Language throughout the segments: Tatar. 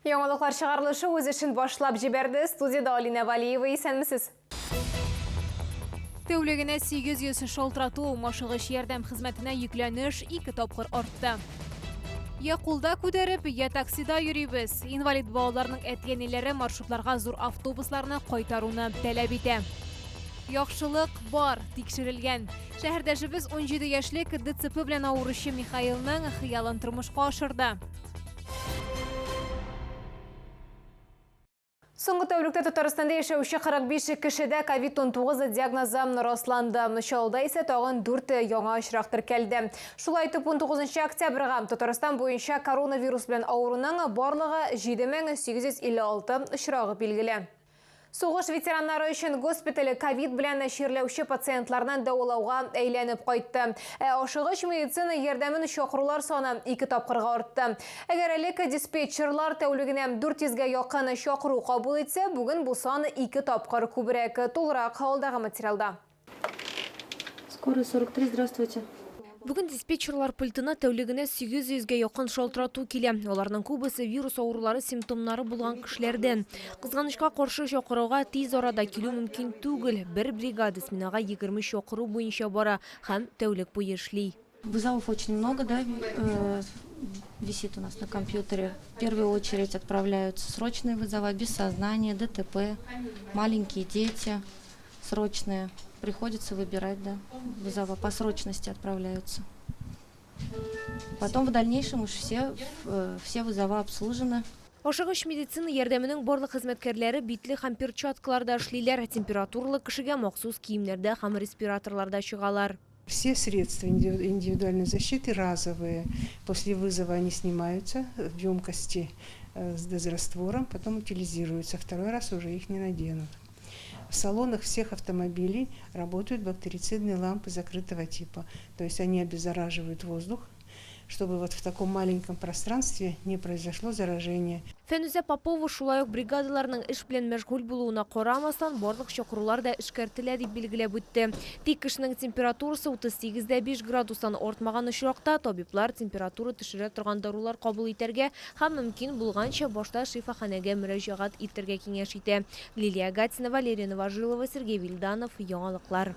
Яңалыклар чыгарылышы үз эшен башлап җибәрде. Студиядә Алинә Валиева. Исәнмесез. Тәүлегенә 800 шалтырату, ашыгыч ярдәм хезмәтенә йөкләнеш ике тапкыр артты. Я кулда күтәреп, я таксида йөрибез. Инвалид балаларның әти-әниләре маршрутларга зур автобусларны кайтаруны таләп итә. Яхшылык бар, тикшерелгән. Шәһәрдәшебез 17 яшьлек ДЦП белән авыручы Михаилның хыялын тормышка ашырды. Соңгы тәүлектә Татарстанда яшәүче 45 кешедә COVID-19 диагнозы расланды. Чаллыда исә тагын 4 яңа очрак теркәлде. Шулай итеп, 19 октябрьгә Татарстан буенча коронавирус белән авыруның барлыгы 7856 очрагы билгеле. Сугыш ветераннары өчен госпиталь ковид белән чирләүче пациентларны дәвалауга әйләнеп кайтты. Ә ашыгыч медицина ярдәмен чакырулар саны ике тапкырга артты. Әгәр элек диспетчерлар тәүлегенә 400 гә якын чакыру кабул итсә, бүген бу сан ике тапкыр күбрәк. Тулырак алдагы материалда. Скорая 43, здравствуйте. Бүген диспетчерлар пультына тәүлегенә 800 гә якын шалтырату килә. Аларның күбесе вирус авырулары симптомнары булган кешеләрдән. Кызганычка каршы, чакыруга тиз арада килү мөмкин түгел. Бер бригада сменага 20 чакыру буенча бара һәм тәүлек буе эшли. Вызовов очень много, да, висит у нас на компьютере. В первую очередь отправляются срочные вызова, без сознания, ДТП, маленькие дети срочные. Приходится выбирать, да, вызова по срочности отправляются. Потом в дальнейшем уж все вызова обслужены. Ашыгыч медицина ярдәменең барлык хезмәткәрләре битлек һәм перчаткаларда эшлиләр. Температуралы кешегә махсус киемнәрдә һәм респираторларда чыгалар. Все средства индивидуальной защиты разовые. После вызова они снимаются в емкости с дезраствором, потом утилизируются. Второй раз уже их не наденут. В салонах всех автомобилей работают бактерицидные лампы закрытого типа. То есть они обеззараживают воздух, чтобы вот в таком маленьком пространстве не произошло заражение. Фәнүзә Попова шулай ук бригадаларның эш белән мәшгуль булуына карамастан, барлык чакырулар да эшкәртелә дип билгеләп үтте. Тик кешенең температурасы 38,5 градустан артмаган очракта табиблар температура төшерә торган дарулар кабул итәргә һәм мөмкин булганча башта шифаханәгә мөрәҗәгать итәргә киңәш итә. Лилия Гатина, Валерия Новожилова, Сергей Вильданов, Яңалыклар.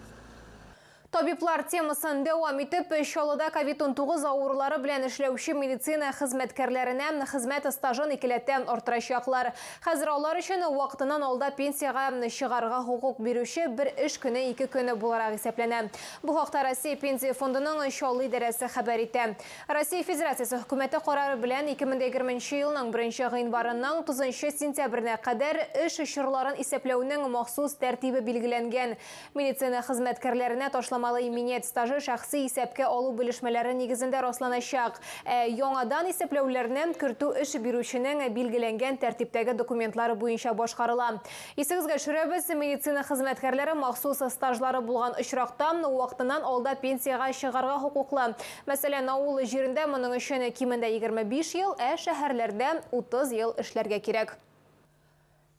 Табиблар темасын дәвам итеп, Чаллыда ковид-19 авырулары белән эшләүче медицина хезмәткәрләренә хезмәт стажын икеләтә арттырачаклар. Хәзер алар өчен вакытыннан алда пенсиягә чыгарга хокук бирүче бер эш көне ике көн буларак исәпләнә. Бу хакта Россия Пенсия фондының Чаллы идарәсе хәбәр итә. Россия Федерациясе хөкүмәте карары белән 2020 елның 1 гыйнварыннан 30 сентябренә кадәр эш чорларын исәпләүнең махсус тәртибе билгеләнгән. Медицина хезмәткәрләренә ташламалы иминият стажы шәхси исәпкә алу белешмәләре нигезендә расланачак. Ә яңадан исәпләүләрне кертү эш бирүченең билгеләнгән тәртиптәге документлары буенча башкарыла. Исегезгә төшерәбез, медицина хезмәткәрләре махсус стажлары булган очракта вакытыннан алда пенсиягә чыгарга хокуклы. Мәсәлән, авыл җирендә моның өчен кимендә 25 ел, ә шәһәрләрдә 30 ел эшләргә кирәк.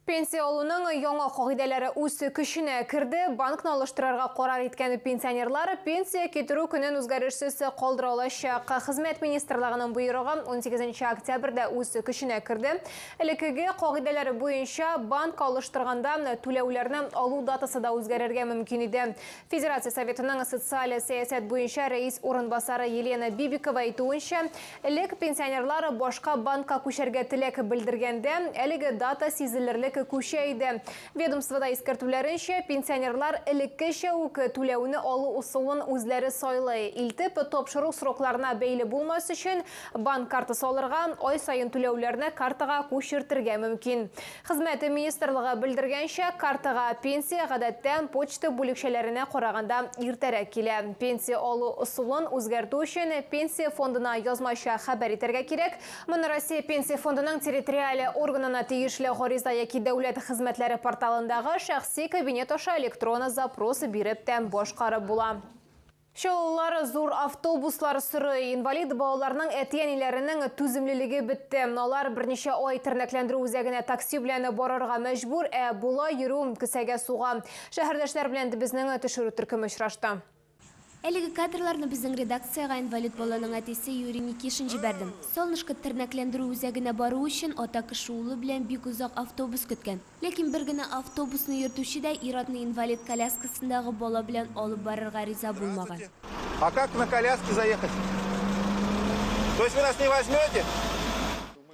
Пенсия алуның яңа кагыйдәләре үз көченә керде. Банкны алыштырырга карар иткән пенсионерлар пенсия китерү көнен үзгәрешсез калдыра алачак. Хезмәт министрлыгының боерыгы 18 октябрьдә үз көченә керде. Элеккеге кагыйдәләр буенча банк алыштырганда түләүләрне алу датасы да үзгәрергә мөмкин иде. Федерация Советының социаль сәясәт буенча рәис урынбасары Елена Бибикова әйтүенчә, элек пенсионерлар башка банкка күчәргә теләк белдергәндә, әлеге дата сизелерлек күчә иде. Ведомствода искәртүләренчә, пенсионерлар элеккечә үк түләүне алу ысулын үзләре сайлый. Илтеп тапшыру срокларына бәйле булмас өчен банк картасы алырга, ай саен түләүләрне картага күчертергә мөмкин. Хезмәт министрлыгы белдергәнчә, картага пенсия гадәттә почта бүлекчәләренә караганда иртәрәк килә. Пенсия алу ысулын үзгәртү өчен пенсия фондына язмача хәбәр итәргә кирәк. Моны Россия Пенсия фондының территориаль органына тиешле гариза яки дәүләт хезмәтләре порталындагы шәхси кабинет аша электрон запрос биреп тә башкарып була. Чаллылар зур автобуслар сорый. Инвалид балаларның әти-әниләренең түземлелеге бетте. Алар берничә ай тернәкләндерү үзәгенә такси белән барырга мәҗбүр, ә болай йөрү кесәгә суга. Шәһәрдәшләр белән безнең төшерү төркеме очрашты. Әлеге кадрларны безнең редакциягә инвалид баланың әтисе Юрий Никишин җибәрде. Солнышко тернәкләндерү үзәгенә бару өчен ата кеше улы белән бик озак автобус көткән. Ләкин бер генә автобусны йөртүче дә ир-атны инвалид коляскасындагы бала белән алып барырга риза булмаган. А как на коляске заехать? То есть вы нас не возьмете?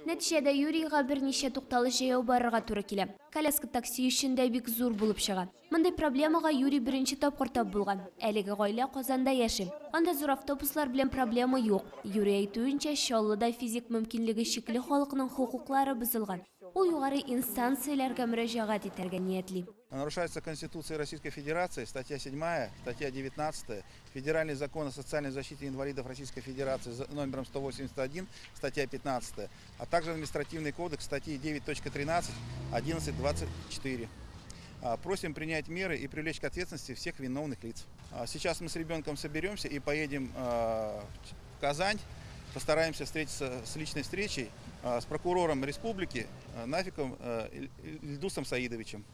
Нәтиҗәдә Юрийга берничә тукталыш җәяү барырга туры килә. Коляска такси өчен дә бик зур булып чыга. Мондый проблемага Юрий беренче тапкыр тап булган. Әлеге гаилә Казанда яши. Анда зур автобуслар белән проблема юк. Юрий әйтүенчә, Чаллыда физик мөмкинлеге чикле халыкның хокуклары бозылган. Ул югары инстанцияләргә мөрәҗәгать итәргә ниятли. Нарушается Конституция Российской Федерации, статья 7, статья 19, Федеральный закон о социальной защите инвалидов Российской Федерации за номером 181, статья 15, а также Административный кодекс статьи 9.13, 11.24. Просим принять меры и привлечь к ответственности всех виновных лиц. Сейчас мы с ребенком соберемся и поедем в Казань, постараемся встретиться с личной встречей с прокурором республики Нафиком Ильдусом Саидовичем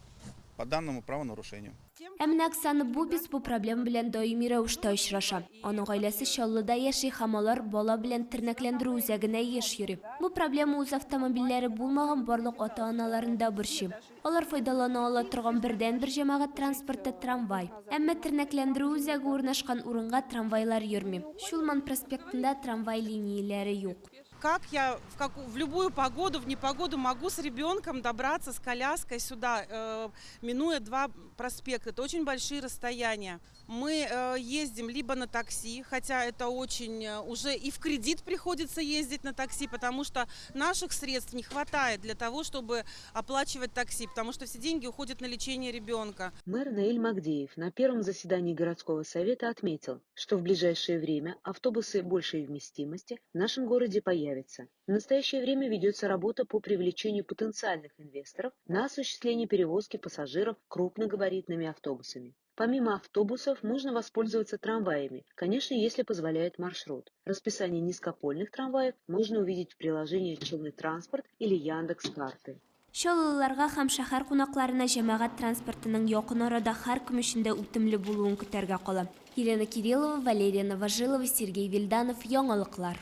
по данному правонарушению. Ә менә Оксана Бубис бу проблема белән даими рәвештә очраша. Аның гаиләсе Чаллыда яши һәм алар бала белән тернәкләндерү үзәгенә еш йөри. Бу проблема үз автомобильләре булмаган барлык ата-аналарын да борчый. Алар файдалана ала торган бердәнбер җәмәгать транспорты трамвай. Әмма тернәкләндерү үзәге урнашкан урынга трамвайлар йөрми. Чулман проспектында трамвай линияләре юк. Как я в любую погоду, в непогоду могу с ребенком добраться с коляской сюда, минуя два проспекта? Это очень большие расстояния. Мы ездим либо на такси, хотя это очень уже и в кредит приходится ездить на такси, потому что наших средств не хватает для того, чтобы оплачивать такси, потому что все деньги уходят на лечение ребенка. Мэр Наиль Магдеев на первом заседании городского совета отметил, что в ближайшее время автобусы большей вместимости в нашем городе появятся. В настоящее время ведется работа по привлечению потенциальных инвесторов на осуществление перевозки пассажиров крупногабаритными автобусами. Помимо автобусов можно воспользоваться трамваями, конечно, если позволяет маршрут. Расписание низкопольных трамваев можно увидеть в приложении «Челны транспорт» или «Яндекс.Карты». Чаллыларга һәм шәһәр кунакларына җәмәгать транспортының якын арада һәркем өчен дә үтемле булуын көтәргә кала. Елена Кириллова, Валерия Новожилова, Сергей Вильданов, Яңалыклар.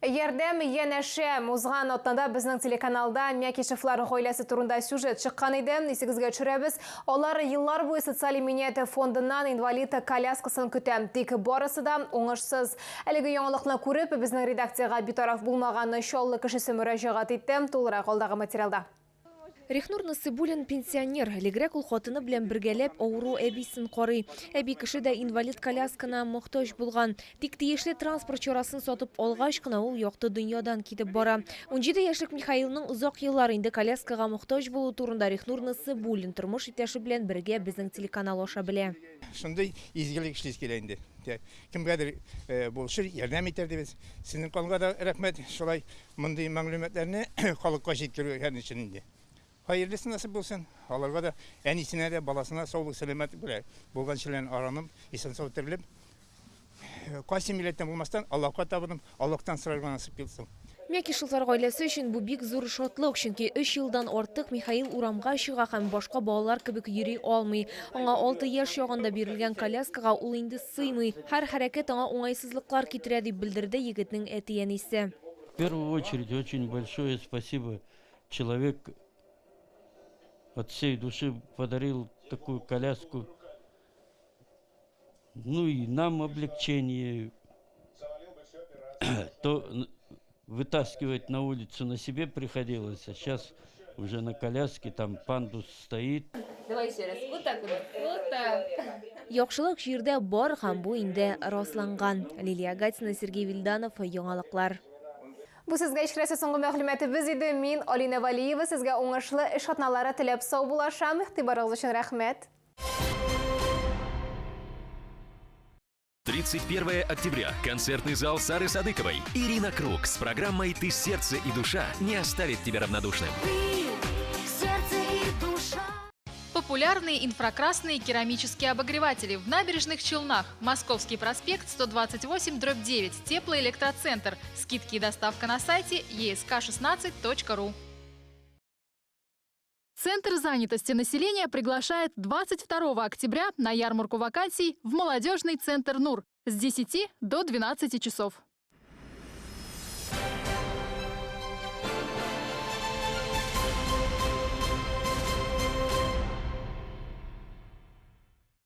Ярдәм янәшә. Узган атнада безнең телеканалда Мякишевлар гаиләсе турында сюжет чыккан иде. Исегезгә төшерәбез. Алар еллар буе социаль иминият фондыннан инвалид коляскасын көтә. Тик барысы да уңышсыз. Әлеге яңалыкны күреп, безнең редакциягә битараф булмаган Чаллы кешесе мөрәҗәгать итте. Тулырак алдагы материалда. Рехнур Насыбуллин пенсионер. Элегрәк ул хатыны белән бергәләп авыру әбисен карый. Әби кеше дә инвалид коляскына мохтаҗ булган. Тик тиешле транспорт чарасын сатып алгач кына ул якты дөньядан китеп бара. 17 яшьлек Михаилның озак еллар инде коляскага мохтаҗ булу турында Рехнур Насыбуллин тормыш иптәше белән бергә безнең телеканал аша белә. Шундый изгелек эшлисе килә инде. Кемгәдер булышыр, ярдәм итәр дибез. Сезнең каналга да рәхмәт. Шулай мондый мәгълүматларны халыкка җиткерү өчен инде. Хәерлесе насып булсын. Аларга да, әнисенә дә, баласына саулык, сәламәтлек белән булган кешеләрне аранып, исән-сау терелеп, кайсы милләттән булмастан, Аллаһка табынып, Аллаһтан сорарга насып кылсын. Мякишевлар гаиләсе өчен бу бик зур шатлык, чөнки 3 елдан артык Михаил урамга чыга һәм башка балалар кебек йөри алмый. Аңа 6 яшь чагында бирелгән коляскага ул инде сыймый. Һәр хәрәкәт аңа уңайсызлыклар китерә, дип белдерде егетнең әти-әнисе. В первую очередь очень большое спасибо. Человек от всей души подарил такую коляску. Ну и нам облегчение. То вытаскивать на улицу на себе приходилось, а сейчас уже на коляске, там пандус стоит. Давай еще раз. Вот так вот. Вот так. Яхшылык җирдә бар һәм бу инде расланган. Лилия Гатина, Сергей Вильданов, Яңалыклар. Бу сезгә ишетеләсе соңгы мәгълүматыбыз иде. Мин Алина Валиева сезгә уңышлы эш атналары теләп саубуллашам. Игътибарыгыз өчен рәхмәт. 31 октября. Концертный зал Сары Садыковой. Ирина Круг с программой «Ты сердце и душа» не оставит тебя равнодушным. Сердце и душа. Популярные инфракрасные керамические обогреватели в Набережных Челнах. Московский проспект 128/9. Теплоэлектроцентр. Скидки и доставка на сайте esk16.ru. Центр занятости населения приглашает 22 октября на ярмарку вакансий в молодежный центр «Нур» с 10 до 12 часов.